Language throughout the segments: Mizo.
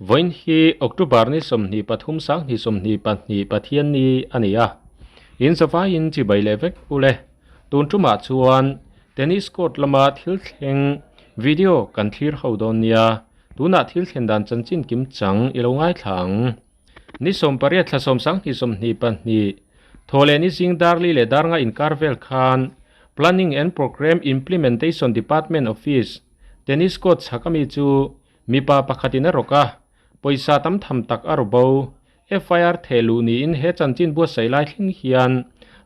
Vawiin hi October ni 23 sanghnih 22 Pathianni a ni a. In zavaiin chibai leh vek ule. Tun tumah chuan tennis court lama thil thleng video kan thlir ho dawn nia. Tunah thil thlen dan chanchin kim chang i lo ngaithla ang. Ni 18 thla sawm sanghnih 22 thaw leh ni zing Darli leh Darnga inkar vel khan Planning and Programme Implementation Department Office tennis court chhak ami chu mipa pakhatin a rawk a, pawisa tam tham tak a raw bo. FIR theh luh niin he chanchin buatsaih lai thleng hian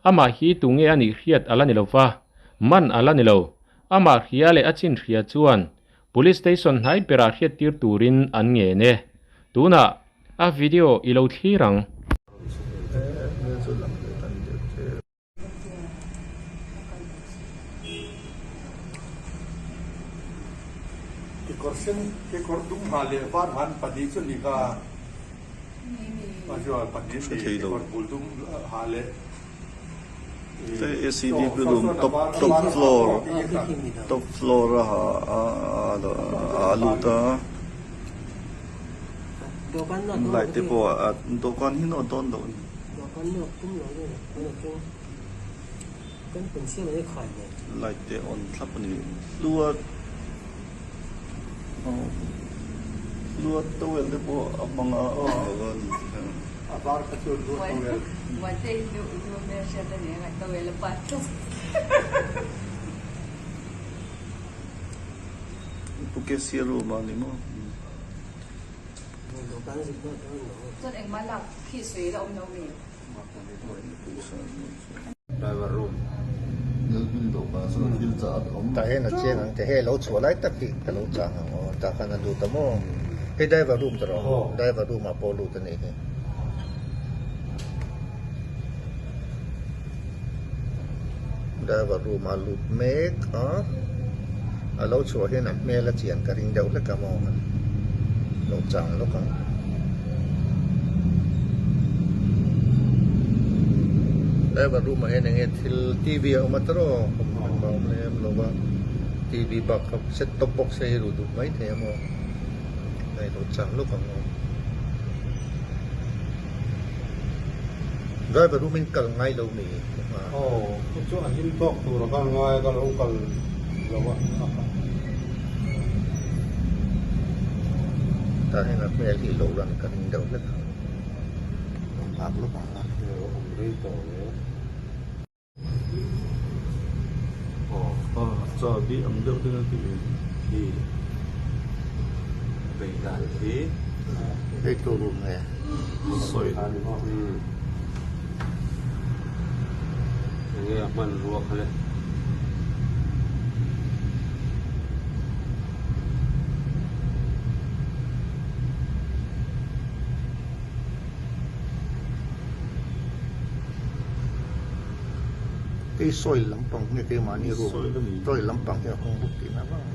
amah hi tunge a nih hriat a la ni lo va, man a la ni lo. Amah hria leh a chin hria chuan Police station hnai berah hriat tir turin an ngen e. Tunah a video i lo thlir ang. Kekawr sen, kekawr dum ha leh var han pahnih chu ni kha pahnih ni kekawr bul dum ha leh ACD building top top floor top floor a ha a lut a light te pawh a dawhkan hi nawt dawn loh a ni. Light te on thlap a ni hlua hlua towel te pawh a hmang a Pu Cassia room a ni maw. Tah hian a chiang ang che hei lo chhuah lai tak hi ka lo chang ang aw tah khan a lut a maw hei driver room ta rawh driver room ah pawh a lut a nih hi. Driver room ah a lut mek a a lo chhuah hian a hmel a chian ka ring deuh hlek a maw lo chang lawk ang. Driver room ah hian eng nge thil TV a awm a tawrh a awm lem lo va TV bak kha set top box te hi luh duh mai thei a maw hei lo chang lawk ang aw. Driver room in kal ngai lo mi a. Aw chu chu a him tawk tur a kal ngai a ka lo kal lo a. Tah hian a hmel hi lo lan ka ring deuh hlek ang. Nghak lawk ang a. Awm rei tawh le. Aw chabi ang deuh te ti khi bei dan khi hei tu room nge sawi enge a hmanrua kha le. Hei soil lampang nge keimahni room soil lampang hi a hawng bawk tihna vang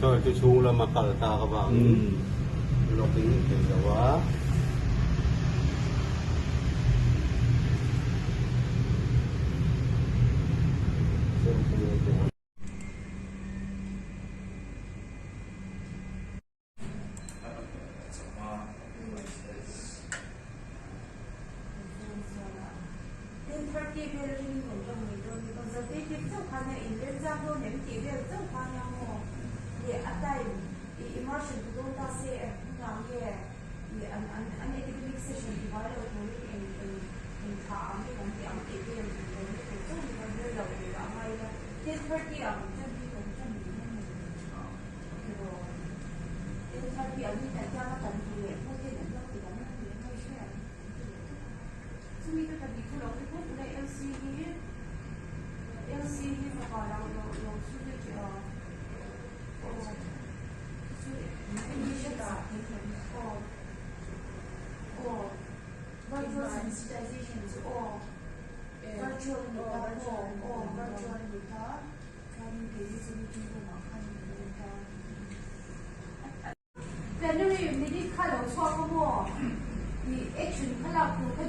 Soil chu chhung lama kal tak avangin lawkin thei lo a.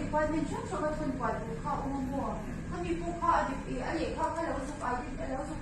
Department hrang hrang a thawn kual tur kha a awm a maw? Khami pawh kha a lehkha kha lo zuk a lo zuk.